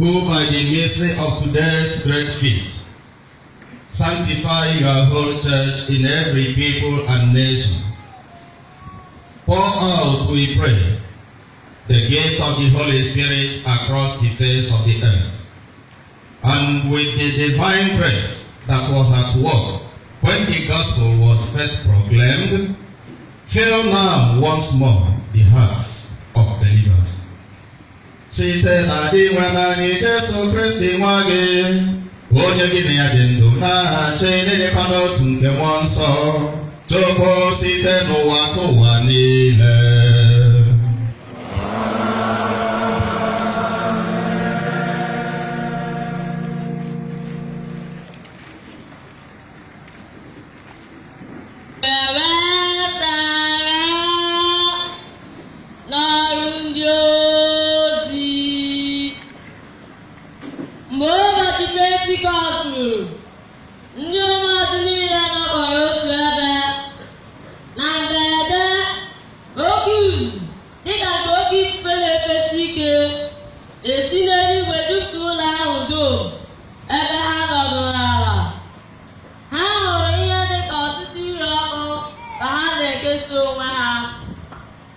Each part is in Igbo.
who by the mystery of today's great feast sanctify your whole church in every people and nation, pour out, we pray, the gift of the Holy Spirit across the face of the earth. And with the divine grace that was at work when the gospel was first proclaimed, fill now once more the hearts of believers. Site na Dinwe anyị Jesu Kristi nwa gị, onye gị na ya dị ndụ na-achị n'ịdịkwa n'otu nke Mmụọ Nsọ, tupu site n'ụwa tụwa niile. Ewetara n'ọrụ ndị ozi. Mgbe ụbọchị Pentikọst ruru, ndị ụmụazụ niile nọkọrọ otu ebe. Na mberede, oke uzu dịka nke oke ifufe na-efesi ike esi n'eluigwe jupụta ụlọ ahụ dum ebe ha nọdụrụ ala. Ha hụrụ ihe dị ka ọtụtụ ire ọkụ ka ha na-ekesa onwe ha,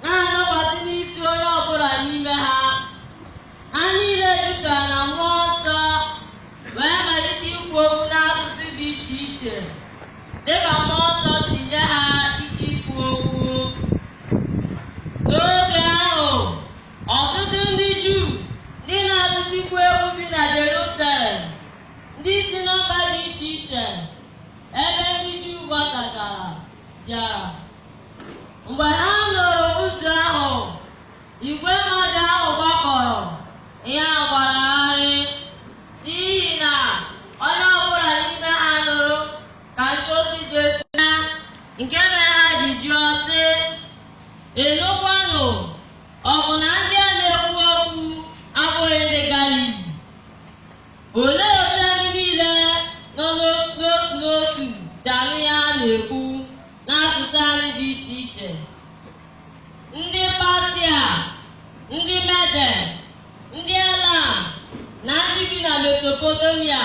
na-anọkwasị n'isi onye ọbụla n'ime ha. Ha niile jupụtara na Mmụọ Nsọ wee malite ikwu okwu n'asụsụ dị iche iche, dịka Mmụọ Nsọ si nye ha ike ikwu okwu. N'oge ahụ, ọtụtụ ndị Juu ndị na-atụsikwu egwu bi na Jerusalem, ndị si na mba dị iche iche ebe ndị Juu gbasachara bịara. Mgbe ha nụrụ ụzụ ahụ, igwe mmadụ ahụ gbakọrọ, ihe a gbara gharị, n'ihi na onye ọbụla n'ime ha nụrụ ka ndị ozi Jesu na nke mere ha ji jụọ sị, "Ịnụkwanụ, ọ bụ na ndị a na-ekwu okwu abụghị ndị Galili? Olee otu anyị niile nọ n'otu n'otu si anụ ihe a na-ekwu n'asụsụ anyị dị iche iche?" Ndị Patia, ndị Mede, ndị Elam, na ndị bi na Mesopotamia,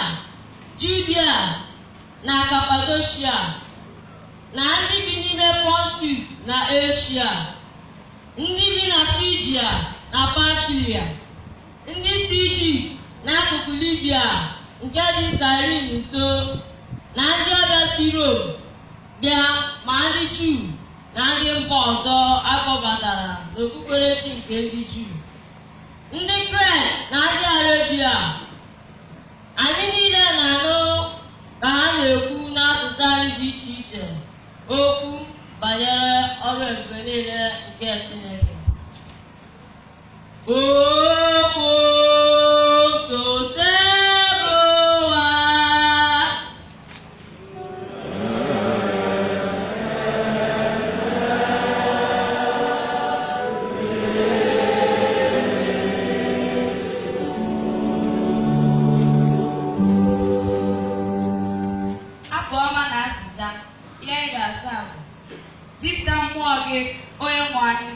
Judia na Kapadoshia, na ndị bi n'ime Pontus na Eshia, ndị bi na Frigia na Pamfilia, ndị si Ijipt n'akụkụ Libya nke dị Sirin nso, na ndị ọbịa si Rom bịa, ma ndị Juu na ndị mba ọzọ akpọbatara n'okpukperechi nke ndị Juu, ndị Kret na ndị Arabia, anyị niile na-anụ ka ha na-ekwu n'asụsụ anyị dị iche iche okwu banyere ọrụ ebube niile nke Chineke. Okwu Toserowa. Abụ ọma na azịza ihe anyị ga-asa bụ: zipụta mmụọ gị, onye nwe anyị,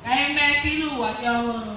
ka anyị mee ka ilu ụwa gị ọhụrụ.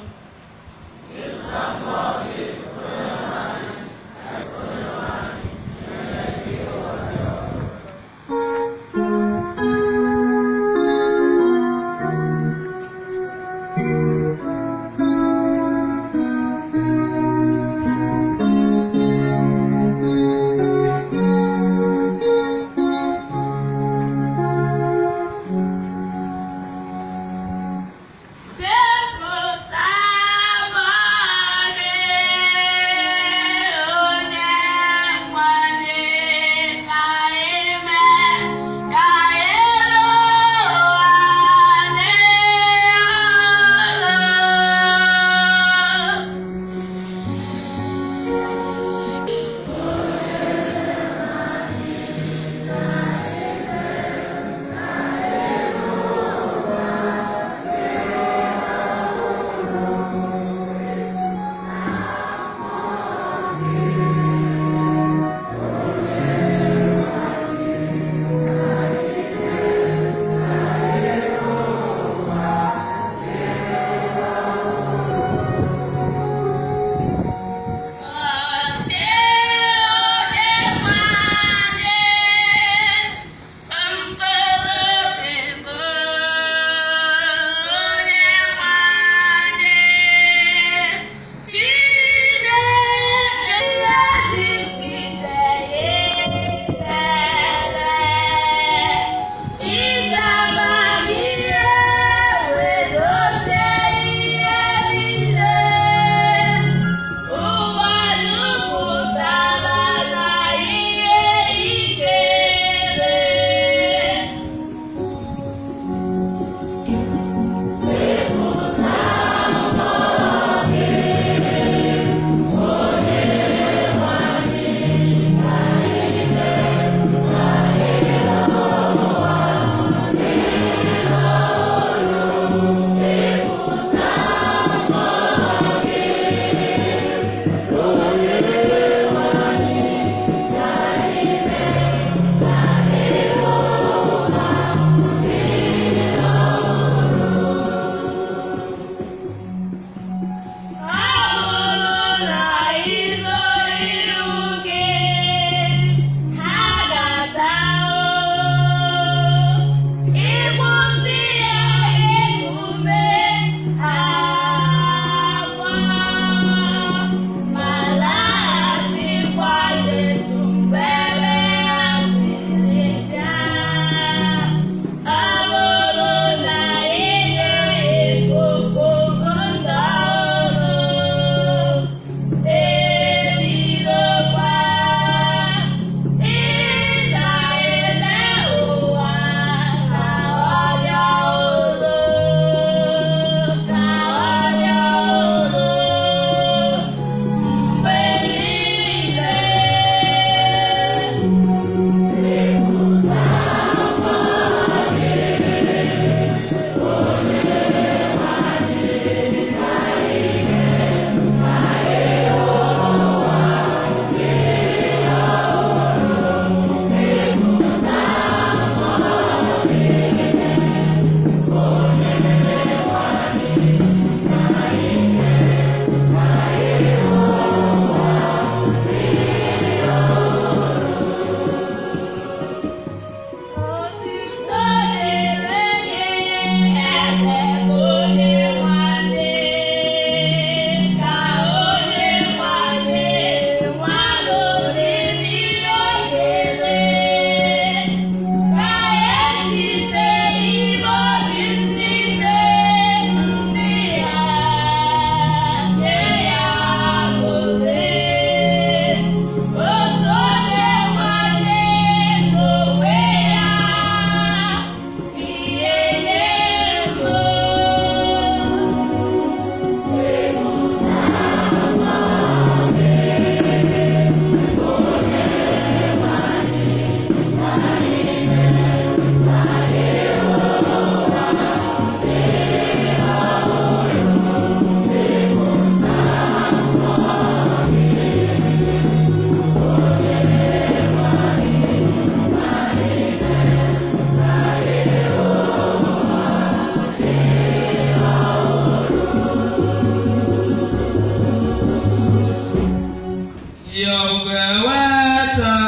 Yogewetara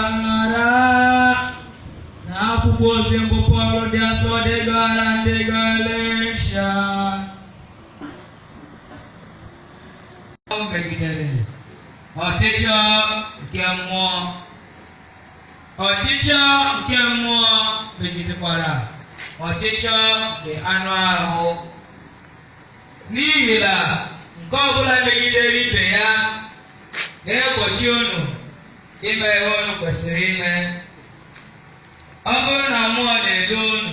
na akwụkwọ ozi mbụ Pọl dị asọ degara ndị Galeshia. O megidere ọchịchọ nke mmụọ. Ọchịchọ nke mmụọ megidekwara ọchịchọ nke anụ ahụ. N'ihi na nke ọbụla megidere ibe ya na-egbochi unu ime ihe unu kwesịrị ime. Ọ bụrụ na mmụọ na-edu unu,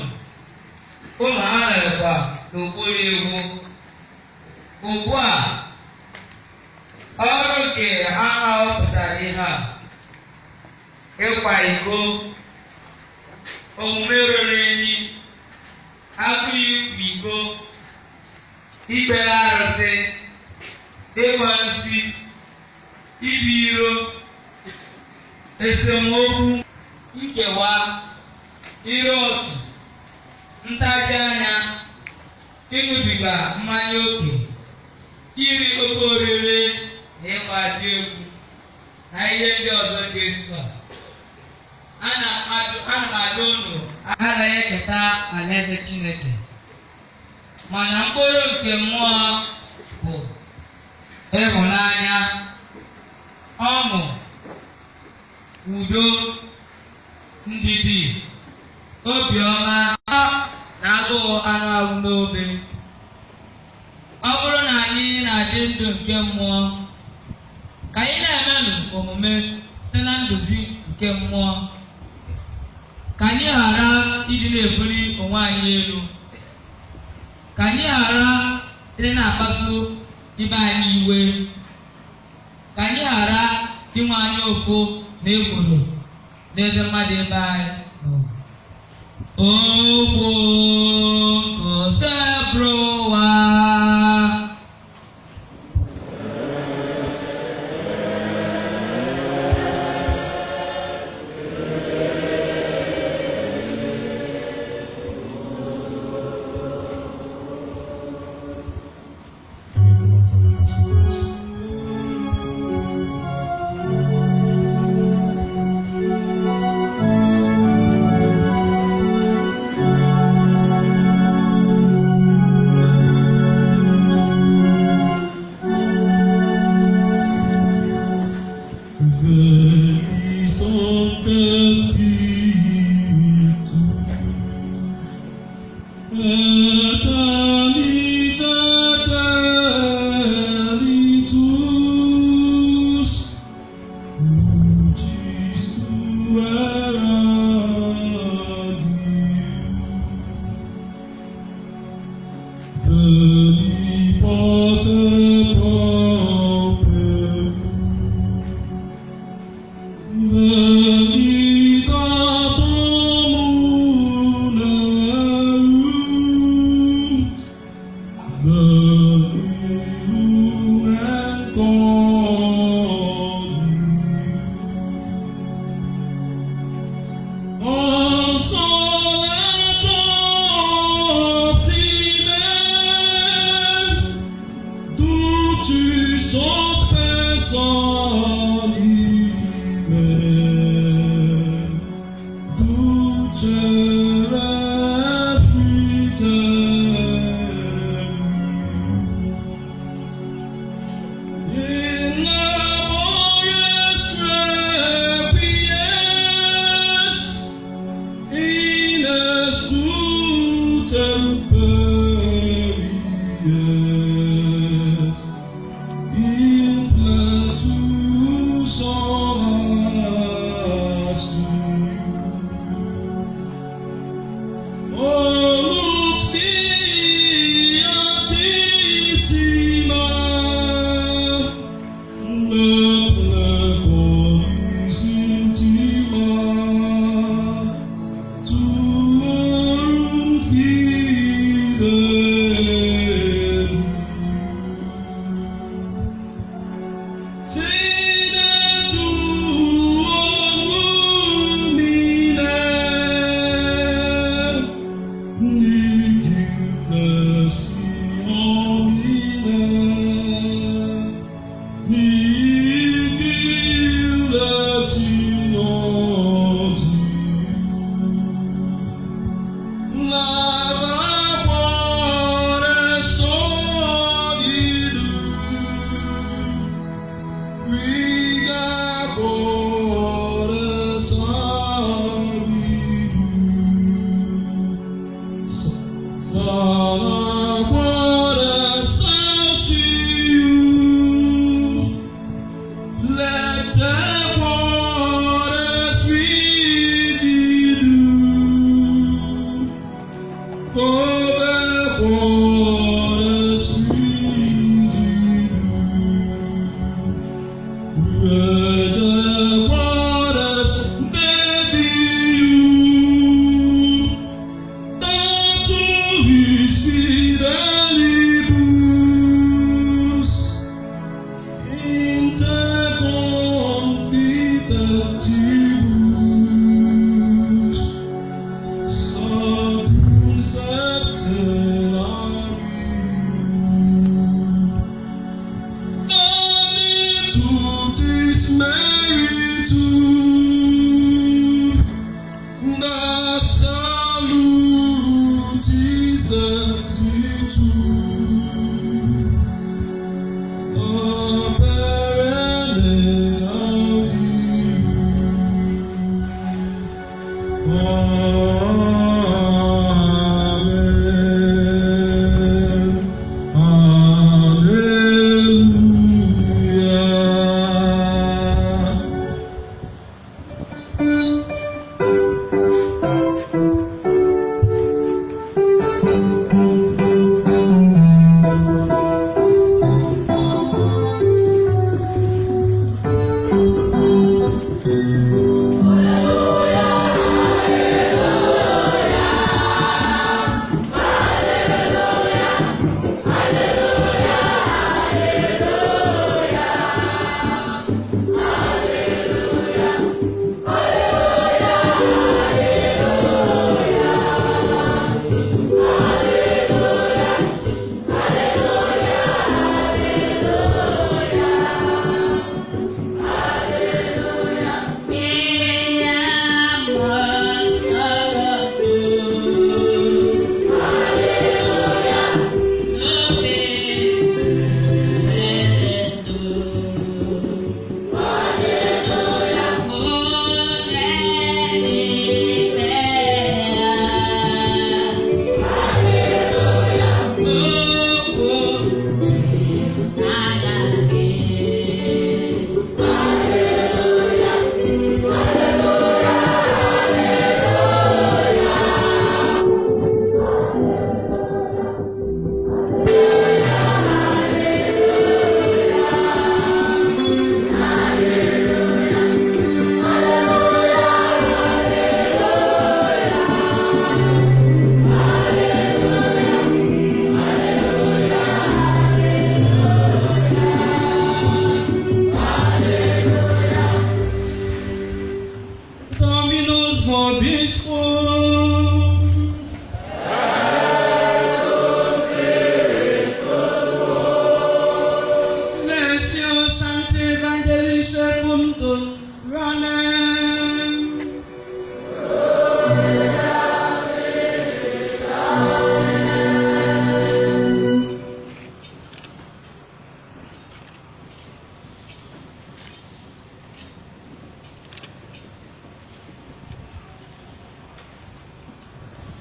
unu anọghịkwa n'okpuru iwu. Ugbu a, ọrụ nke anụ ahụ pụtara ihe a: ịkwa iko, omume ruru unyi, agụụ ịkwa iko, ikpere arụsị, ịgba nsị, ibu iro, esemokwu, nkewa, ire otu, ntaji anya, ịṅụbiga mmanya ókè, iri oke oriri na ịgba dị egwu, na ihe ndị ọzọ dị etu a. Ana m ajụ unu agaghị eketa alaeze Chineke. Mana mkpụrụ nke mmụọ bụ ịhụnanya, ọṅụ, udo, ndidi, obiọma na agụụ anụ ahụ n'obe. Ọ bụrụ na anyị na-adị ndụ nke mmụọ, ka anyị na-emenụ omume site na nduzi nke mmụọ. Ka anyị ghara ịdị na-ebuli onwe anyị elu. Ka anyị ghara ịdị na-akpasu ibe anyị iwe. Ka anyị ghara inwe anya ụfụ na ekworo n'ebe mmadụ ibe anyị nọ. Okwu nke Osebụrụwa.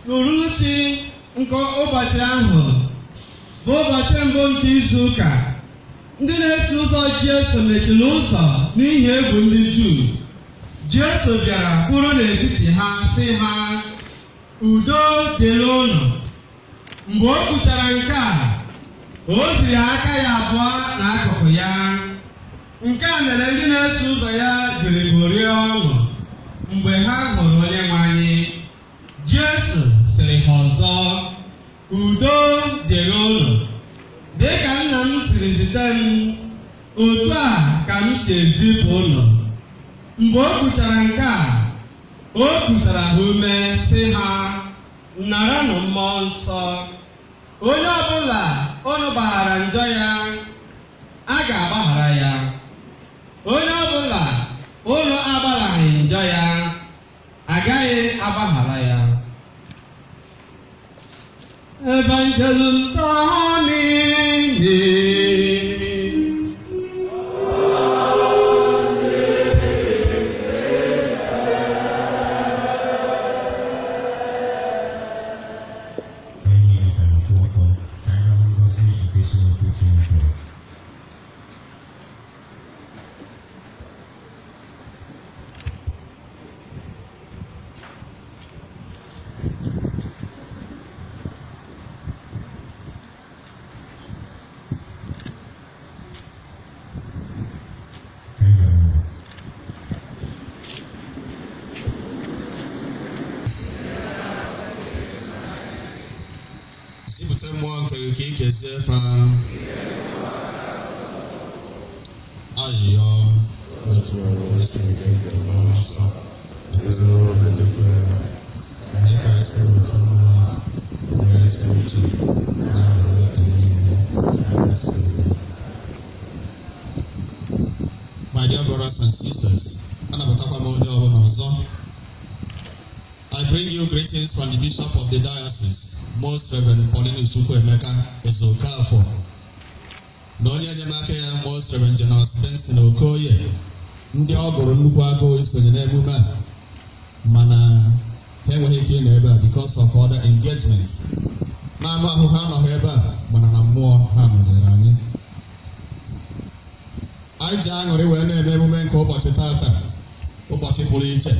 N'uhuruchi nke ụbọchị ahụ bụ ụbọchị mbụ nke izu ụka, ndị na-eso ụzọ Jesu mechiri ụzọ n'ihi egwu ndị Juu. Jesu bịara kwụrụ n'etiti ha sị ha, udo dịrị unu. Mgbe o kwuchara nke a, o ziri aka ya abụọ na akụkụ ya. Nke a mere ndị na-eso ụzọ ya jiri ṅụrịa ọṅụ mgbe ha hụrụ Onyenwe anyị. Jesu sịrị ha ọzọ, udo dịrị unu. Dịka nna m siri zite m, otu a ka m si ezipụ unu. Mgbe o kwuchara nke a, o kwusara ha ume sị ha, naranụ mmụọ nsọ. Onye ọbụla unu gbaghara njọ ya, a ga-agbaghara ya. Onye ọbụla unu agbagharaghị njọ ya, agaghị agbaghara ya. Evangelium Domini. Gọzie fa. Ayịyọ otu esi eke nke mmụọ nsọ ekụziri obi ndị kwere mee ka esi ofu mmụọ ahụ nwee ezi uche na aṅụrị oge niile esi obi. My dear brothers and sisters, anabatakwa m onye ọbụla ọzọ. I bring you greetings from the Bishop of the Diocese, Most Reverend Paulinus Chukwuemeka Ezeokafor, na onye enyemaka ya, Most Reverend Jonas Benson Okoye, ndị ọ gụrụ nnukwu agụụ isonye n'emume a, mana ha enweghị ike ịnọ ebe a because of other engagements. N'anụ ahụ ha anọghị ebe a, mana na mmụọ ha nọnyere anyị. Anyị ji aṅụrị wee na-eme emume nke ụbọchị tata, ụbọchị pụrụ iche.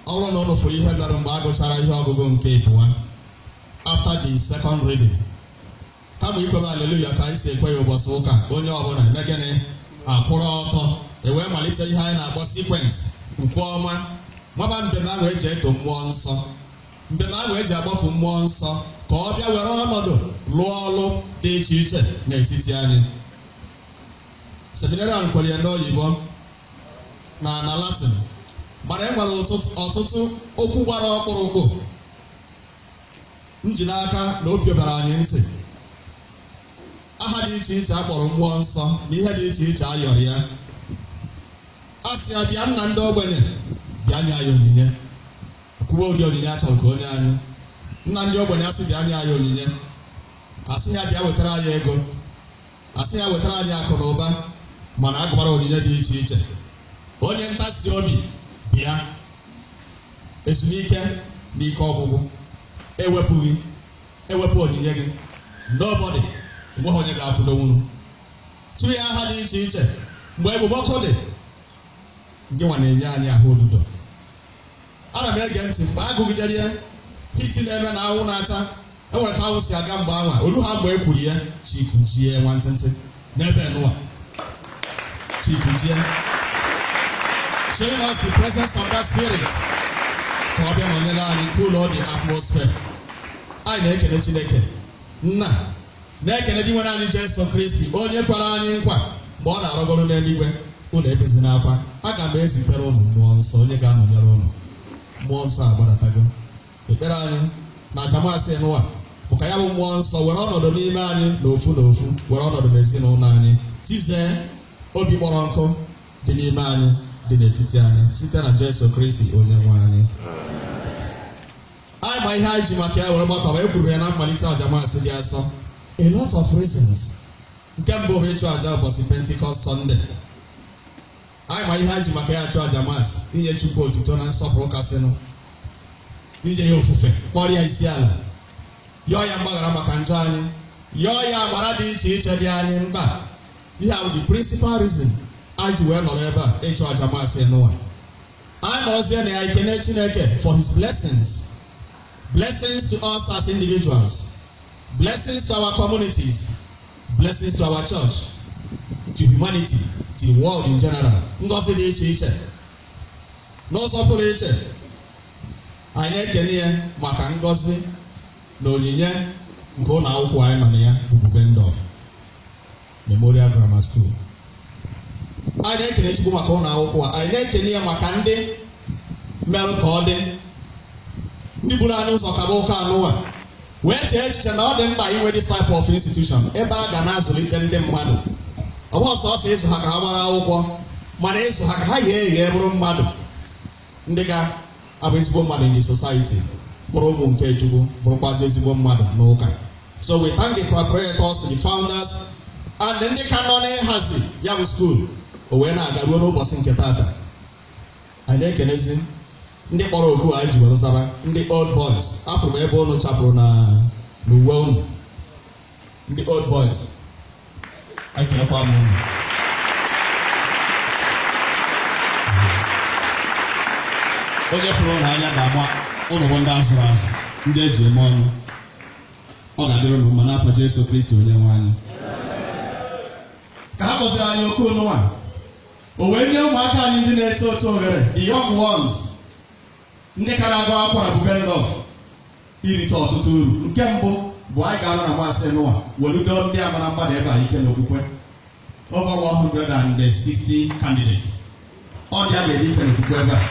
Ọ bụrụ na ụnụ fụrụ ihe mere mgbe a gụchara ihe ọgụgụ nke ịbụa, after the second reading, kama ikwebe aleluya ka anyị si ekwe ya ụbọchị ụka, onye ọbụla eme gịnị? Akwụrụ ọtọ, ewee malite ihe anyị na-akpọ sequence, ukwe ọma, nwaba mbem ahụ eji eto mmụọ nsọ, mbem ahụ eji agbapụ mmụọ nsọ ka ọ bịa were ọnọdụ lụọ ọlụ dị iche iche n'etiti anyị. Seminarian kwere ya n'oyibo na Latin, mana e nwere ọtụtụ okwu gbara ọkpụrụkpụ m ji n'aka na obi bara anyị ntị. Aha dị iche iche a kpọrọ mmụọ nsọ na ihe dị iche iche a yọrọ ya. A sị ya bịa nna ndị ogbenye, bịa nye anyị onyinye. Kwuwe ụdị onyinye a chọrọ ka onye anyị. Nna ndị ogbenye asị bịa nye anyị onyinye. Asị ya bịa wetara anyị ego. Asị ya wetara anyị akụ na ụba, mana a gụbara onyinye dị iche iche. Onye ntasi obi bịa, ezumike na ike ọgwụgwụ ewepụghị ewepụ onyinye gị, nobody, enweghị onye ga-akwụdonwuru. Tụ ya aha dị iche iche mgbe ebubo ọkụ dị, gị nwa na-enye anyị ahụ odudo. Ana m ege ntị mgbe agụgidere ya hiti na-eme na anwụ na-acha, enwere ka anwụ si aga mgbe anwa olu ha mgbe e kwuru ya, chikujie nwantịntị n'ebe nụwa, chikujie, showing us the presence of that spirit ka ọ bịa nọnyere anyị cool all the atmosphere. Anyị na-ekele Chineke nna, na-ekele di nwere anyị Jesu Kristi, onye kwere anyị nkwa mgbe ọ na-arọgoro n'eluigwe, unu ebezina akwa, aga m ezitere ụnụ mmụọ nsọ onye ga-anọnyere ụnụ. Mmụọ nsọ agbadatago. Ekpere anyị na ajamasị n'ụwa bụ ka ya bụ mmụọ nsọ were ọnọdụ n'ime anyị n'ofu n'ofu, were ọnọdụ n'ezinụlọ anyị, tizee obi kpọrọ nkụ dị n'ime anyị, dị n'etiti anyị, site na Jesu Kristi onye nwe anyị. Anyị ma ihe anyị ji maka ya were gbakọba, e kwuru ya na mmalite ajamasị dị asọ. A lot of reasons. Nke mbụ bụ ịchụ aja ụbọchị Pentikọst Sọnde. Anyị ma ihe anyị ji maka ya achụ aja mas, inye Chukwu otuto na nsọpụrụ kasịnụ, inye ya ofufe, kpọrọ ya isi ala, yọọ ya mgbaghara maka njọ anyị, yọọ ya agbara dị iche iche dị anyị mkpa. Ihe a bụ the principal reason anyị ji wee nọrọ ebe a ịchụ aja masị n'ụwa. Anyị nọrọzie na ya ekene Chineke for his blessings, blessings to us as individuals, blessings to our communities, blessings to our church, to humanity, to the world in general. Ngọzi dị iche iche n'ụzọ pụrụ iche, anyị na-ekene ya maka ngọzi na onyinye nke ụlọ akwụkwọ anyị nọ na ya bụ Bubendorf Memorial Grammar School. Anyị na-ekene Chukwu maka ụlọ akwụkwọ a, anyị na-ekene ya maka ndị merụ ka ọ dị, ndị buru anyị ụzọ kaba ụka anụwa wee chee echiche na ọ dị mkpa inwe this type of institution ebe a ga na-azụlite ndị mmadụ. Ọ bụ ọsọsọ ịzụ ha ka ha gbara akwụkwọ, mana ịzụ ha ka ha ghee eghe bụrụ mmadụ ndị ga-abụ ezigbo mmadụ in the society, bụrụ ụmụ nke Chukwu, bụrụkwazị ezigbo mmadụ n'ụka. So we thank the proprietors, the founders, and ndị ka nọ n'ịhazi ya bụ school o wee na-aga ruo n'ụbọchị nke tata. Anyị na-ekenezi ndị kpọrọ oku anyị ji were zara, ndị old boys. Afụrụ m ebe unu chapụrụ na n'uwe unu, ndị old boys, ekelekwa m unu. Onye fụrụ ụnụ anya ga-ama ụnụ bụ ndị azụrụ azụ, ndị eji eme ọnụ. Ọ ga-adịrị ụnụ mma n'afọ Jesu Kristi onye nwe anyị. Ka ha gọziri anyị oku ụnụnwa, o wee nye ụmụaka anyị ndị na-eto eto ohere, the young ones, ndị ka na-agụ akwụkwọ na Bubendorf, irite ọtụtụ uru. Nke mbụ Bụ anyị ga-anọ na Mass nụwa weludo ndị amara mmadụ ebe a ike n'okwukwe. Over 160 candidates. Ọ dị a ga-ede ike n'okwukwe ebe a.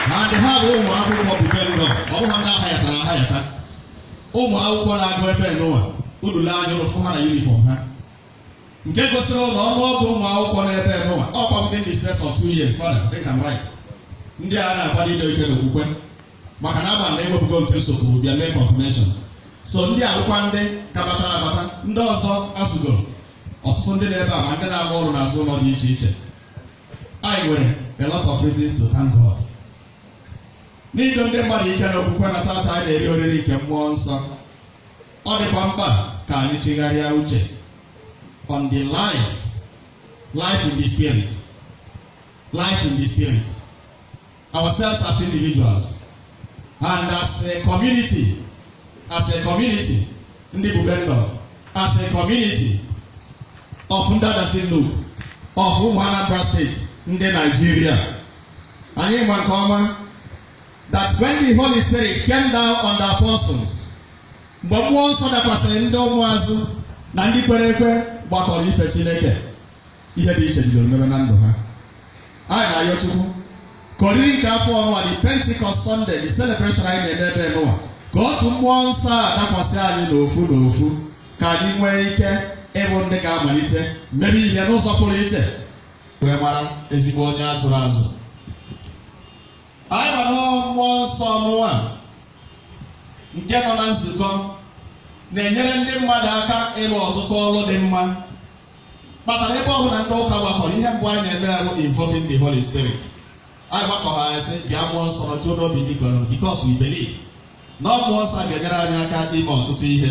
Na ndị ha bụ ụmụ akwụkwọ bụ Bendorf, ọ bụghị ndị ahayatara ahayata. Ụmụ akwụkwọ na-agụ ebe nụwa, unu lee anya ụfụ ha na uniform ha. Nke gosiri ụlọ ọnụọgụ ụmụ akwụkwọ n'ebe nụwa, ọkwa within the space of 2 years, father, they can write. Ndị a na-akwado ido ike n'okwukwe. Maka na agba na ewepụgo nke nsogbu bịa mee confirmation. So ndị akwụkwọ ndị ka batara abata, ndị ọzọ asụgoro. Ọtụtụ ndị na-ebe a ma ndị na-arụ ọrụ n'azụ ụlọ dị iche iche. Anyị nwere a lot of reasons to thank God. N'ido ndị mmadụ ike n'okwukwe na tata anyị na-eri oriri nke mmụọ nsọ. Ọ dịkwa mkpa ka anyị chegharịa uche on the life, life in the spirit, life in the spirit, ourselves as individuals and as a community, ndị bụ Bendorf, as a community of ndị Adasi Nnukwu, of ụmụ Anambra State, ndị Nigeria. Anyị ma nke ọma that when the Holy Spirit came down on the apostles, mgbe mmụọ nsọ dakwasịrị ndị ụmụazụ na ndị kwere ekwe gbakọrọ ife Chineke, ihe dị iche bidoro mebe na ndụ ha. Anyị na-ayọ Chukwu ka oriri nke afọ ọnwa, the Pentecost Sunday, the celebration anyị na-eme ebe n'ụwa, ka otu mmụọ nsọ a dakwasị anyị n'ofu n'ofu, ka anyị nwee ike ịbụ ndị ga-amalite mebe ihe n'ụzọ pụrụ iche wee mara ezigbo onye azụrụ azụ. Anyị ma na mmụọ nsọ nwa nke nọ na nzukọ na-enyere ndị mmadụ aka ịlụ ọtụtụ ọrụ dị mma, kpatara ebe ọbụla ndị ụka gbakọrọ, ihe mbụ anyị na-eme bụ invoking the Holy Spirit. Anyị gbakọrọ, anyị sị, "Bịa mmụọ nsọ, nọjuo n'obi ndị kwere," because we believe na ọ mmụọ nsọ ga-enyere anyị aka ime ọtụtụ ihe.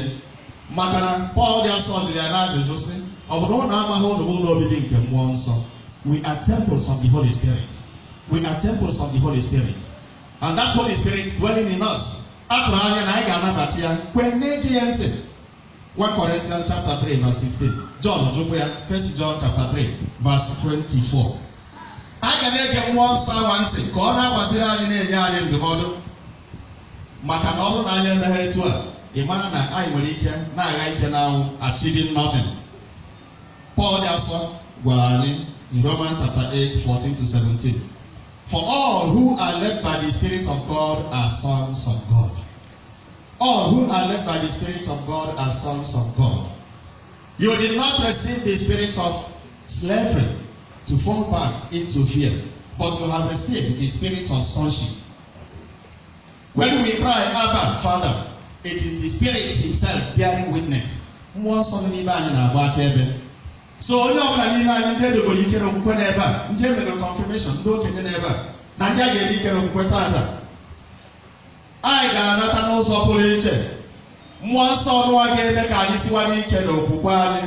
Maka na Pọl dị asọ jụrụ ya n'ajụjụ sị, ọ bụ na ụlọ amaghị ụlọ bụ ụlọ obibi nke mmụọ nsọ? We are temples of the Holy Spirit. We are temples of the Holy Spirit, and that Holy Spirit dwelling in us, a tụrụ anya na anyị ga-anabata ya, kwe na-eji ya ntị. 1 Corinthians chapter 3 verse 16. John jụkwa ya, 1 John chapter 3 verse 24. Anyị ga na-ege mmụọ nsọ awa ntị ka ọ na-agbaziri anyị, na-enye anyị ndụmọdụ, maka na ọ bụrụ na anyị emeghe etu a, ị mara na anyị nwere ike na-agha ike n'anwụ, achieving nothing. Paul dị asọ gwara anyị in Romans chapter 8 14 to 17, "For all who are led by the Spirit of God are sons of God." All who are led by the Spirit of God are sons of God. You did not receive the spirit of slavery to fall back into fear, but you have received the spirit of sonship. When we cry, "Abba, Father," it is the Spirit himself bearing witness. Mmụọ nsọ nọ n'ime anyị na-agba akaebe. So onye ọbụla n'ime anyị, ndị edogoro ike n'okwukwe n'ebe a, ndị emegoro confirmation, ndị okenye n'ebe a, na ndị a ga-ede ike n'okwukwe tata, anyị ga-anata n'ụzọ pụrụ iche mmụọ nsọ ọnụwa ga-eme ka anyị siwanye ike n'okwukwe anyị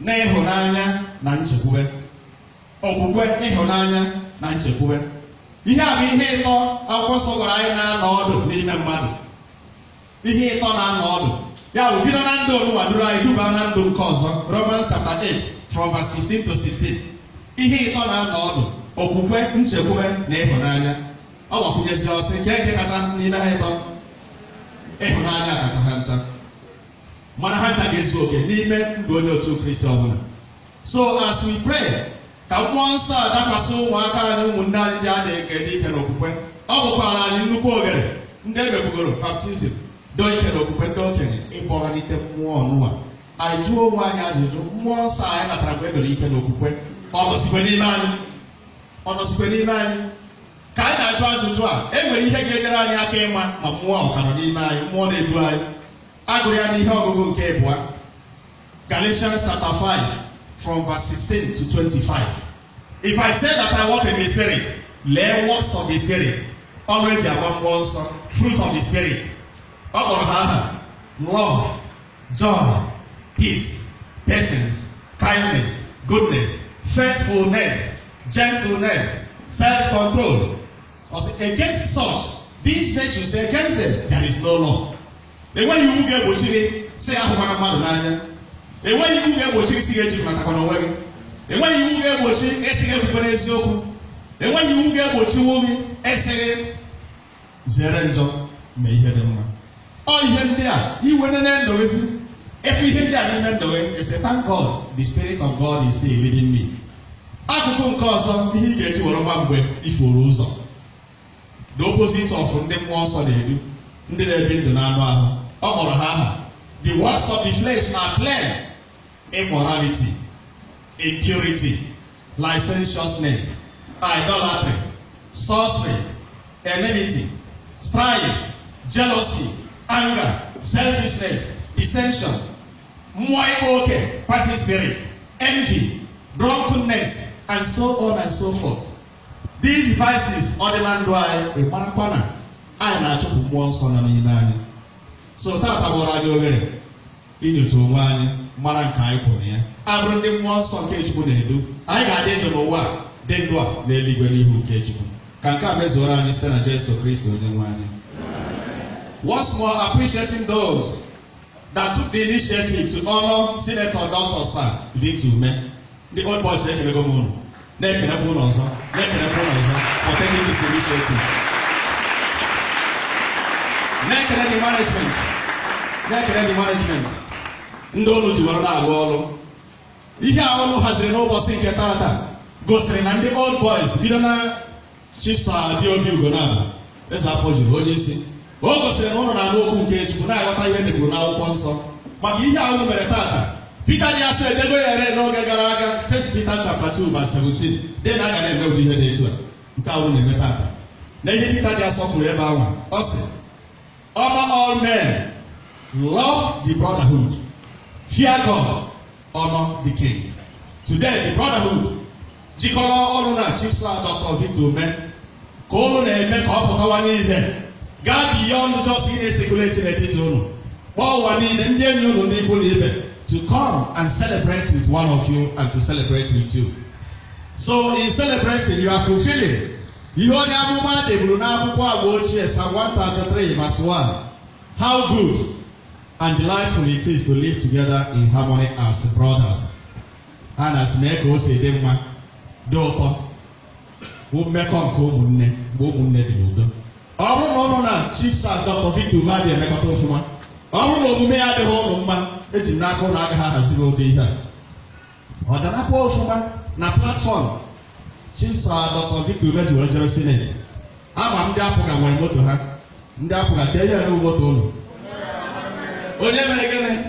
na ịhụnanya na nchekwube. Okwukwe, ịhụnanya na nchekwube, ihe a bụ ihe ịtọ akwụkwọ nsọ gwara anyị na-anọ ọdụ n'ime mmadụ. Ihe ịtọ na-anọ ọdụ ya bụ bido na ndụ onụwa duru anyị duba na ndụ nke ọzọ. Romans chapter 8 from verse 15 to 16. Ihe ịtọ na-anọ ọdụ: okwukwe, nchekwube na ịhụnanya. Ọ gbakwunyezi ọsị nke nke kacha n'ime ha ịtọ, ịhụnanya kacha ha ncha, mana ha ncha ga-ezu oke n'ime ndụ onye otu Kristi ọbụla. So as we pray ka mmụọ nsọ a dakwasị ụmụaka anyị, ụmụnne anyị ndị a na-eke ike n'okwukwe, ọ bụkwara anyị nnukwu oghere, ndị emekwugoro baptism, doo ike n'okwukwe, ndị okenye, ịkpọghalite mmụọ ọnụwa. Anyị jụọ onwe anyị ajụjụ: mmụọ nsọ anyị natara mgbe e doro ike n'okwukwe, ọ nọzikwe n'ime anyị? Ọ nọzikwe n'ime anyị? Ka anyị na-ajụ ajụjụ a, e nwere ihe ga-enyere anyị aka ịma ma mmụọ ọ ka nọ n'ime anyị, mmụọ na-edu anyị. Agụrụ ya n'ihe ọgụgụ nke ịbụa, Galatians chapter 5 from verse 16 to 25. If I say that I walk in the Spirit, lee works of the Spirit, ọrụ eji agba mmụọ nsọ, fruit of the Spirit. Ọ kpọrọ ha aha: love, joy, peace, patience, kindness, goodness, faithfulness, gentleness, self-control. Ọ sị, against such, these virtues, against them there is no law. Enweghị iwu ga-egbochi gị sị ahụkwana mmadụ n'anya. Enweghị iwu ga-egbochi gị sị gị ejikọtakwana onwe gị. Enweghị iwu ga-egbochi esi gị ekwukwe n'eziokwu. Enweghị iwu ga-egbochiwu gị esi gị zere njọ. Mee ihe dị mma. Ọ ihe ndị a iwe nene ndowezi efe ihe ndị a n'ime ndowe ese, thank God the Spirit of God is still leading me. Akụkụ nke ọzọ, ihe ị ga-eji were nwa mgbe ifuru ụzọ, the opposite of ndị mmụọ nsọ na-edu, ndị na-ebi ndụ n'anụ ahụ, ọ kpọrọ ha aha. The works of the flesh are plain: immorality, impurity, licentiousness, idolatry, sorcery, enmity, strife, jealousy, anger, selfishness, dissension, mmụọ ịkpa oke, party spirit, envy, drunkenness, and so on and so forth. These vices, ọ dị na ndụ anyị, ị marakwa na anyị na-achụpụ mmụọ nsọ nọ n'ime anyị. So tata gbọrọ anyị ohere inyocha onwe anyị, mara nke anyị kwụrụ ya. Abụrụ ndị mmụọ nsọ nke Chukwu na-edu, anyị ga-adị ndụ n'ụwa a, dị ndụ a n'eluigwe n'ihu nke Chukwu. Ka nke a mezuoro anyị site na Jesu Kristi onye nwe anyị. Once more, appreciating those that took the initiative to honor Senator Dr. Sir Victor Umeh. The old boys, ekelego m unu, na-ekelekwa unu ọzọ, na-ekelekwa unu ọzọ for taking this initiative. Na-ekele the management, na-ekele the management, ndị olu ji were na-arụ ọrụ. Ihe a unu haziri n'ụbọchị nke tata gosiri na ndị old boys, bido na Chief Sir D.O.B. Ugonabụ eze afọ juru onye isi, o gosiri na ụnụ na-anụ okwu nke Chukwu, na-aghọta ihe deburu n'akwụkwọ nsọ, maka ihe a unu mere tata. Peter dị asọ edego ya ere n'oge gara aga, First Peter chapter 2 verse 17, dị na aga na-eme ụdị ihe dị etu a nke a unu na-eme tata. Na ihe Peter dị asọ kwuru ebe ahụ, ọ sị, "Honor all men, love the brotherhood, fear God, honor the king." Today the brotherhood jikọrọ ọrụ na Chief Sir Dr. Victor Umeh ka unu na-eme ka ọ pụtawanye ihe gaa beyond just ị na-ecirculate n'etiti unu, kpọọ ụwa niile, ndị enyi unu n'ikwu na ibe, to come and celebrate with one of you and to celebrate with you. So in celebrating, you are fulfilling ihe onye amụma deburu n'akwụkwọ agba ochie, Psalm 133 verse 1: "How good and delightful it is to live together in harmony as brothers." A na-asị mee ka o si dị mma, dị ụtọ, bụ mmekọ nke ụmụnne mgbe ụmụnne dị n'udo. Ọ bụrụ na ụnụ na Chief Sir Dr. Victor Umeh adịghị emekọta ofụma, ọ bụrụ na omume ya adịghị ụnụ mma, eji m n'aka ụnụ agaghị ahaziri ụdị ihe a. Ọ darakwa ofụma na platform Chief Sir Dr. Victor Umeh ji were jere Senate. Ama ndị APGA nwere moto ha, ndị APGA ka ihe ere moto ụnụ. Onye mere gịnị?